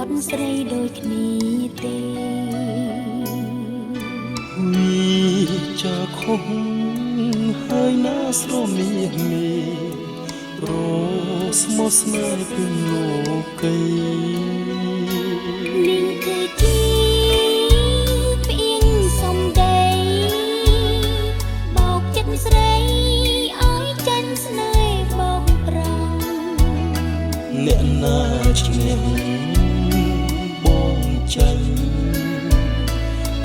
បត់ស្រីដូចគ្នាទេ វីចាខុសហើយណាស្រមៀមេប្រស្មោះស្នេហ៍ពីលោកី នាងគឺជាផ្អៀងសំដីបោកចិត្តស្រីឲ្យចាញ់ស្នេហ៍បោកប្រាំង អ្នកណាឈ្នះបងចាញ់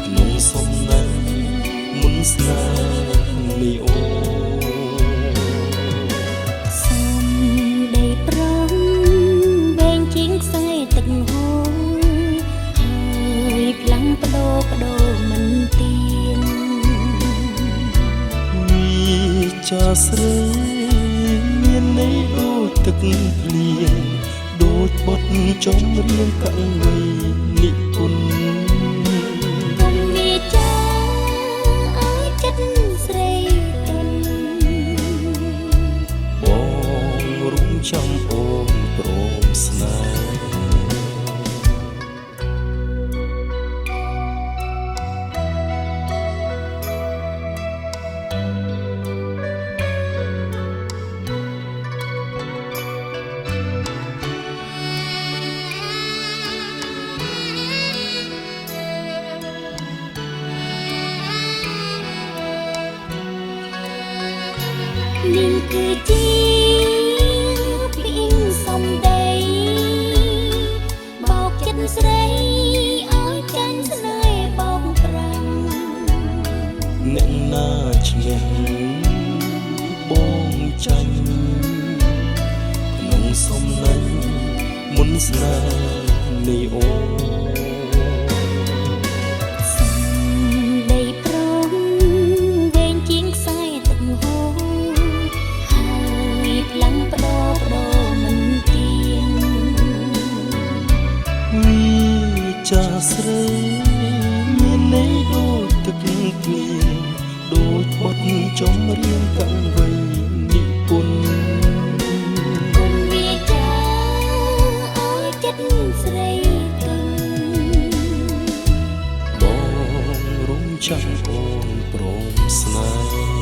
ក្នុងសំណាញ់មុនស្នេហ៍នេះអូ សំដីប្រងវែងជាងខ្សែទឹកហូរហើយផ្លាំងបដូរបដូរមិនទៀង វីចាស្រីមានន័យដូចទឹកភ្លៀងដូចបទចម្រៀងកវីនិពន្ធ កុំវាចាឲ្យចិត្តស្រីទន់ បងរុំចាំអូនព្រមស្នេហ៍ នាងគឺជាផ្អៀងសំដីបោកចិត្តស្រីឲ្យចាញ់ស្នេហ៍បោកប្រាំង អ្នកណាឈ្នះបងចាញ់ក្នុងសំណាញ់មុនស្នេហ៍នេះអូ សំដីប្រងវែងជាងខ្សែទឹកហូរហើយផ្លាំងបដូរបដូរមិនទៀង វីចាស្រីមានន័យដូចទឹកភ្លៀងដូចបទចម្រៀងកវីនិពន្ធ កុំវាចាឲ្យចិត្តស្រីទន់ បងរុំចាំអូនព្រមស្នេហ៍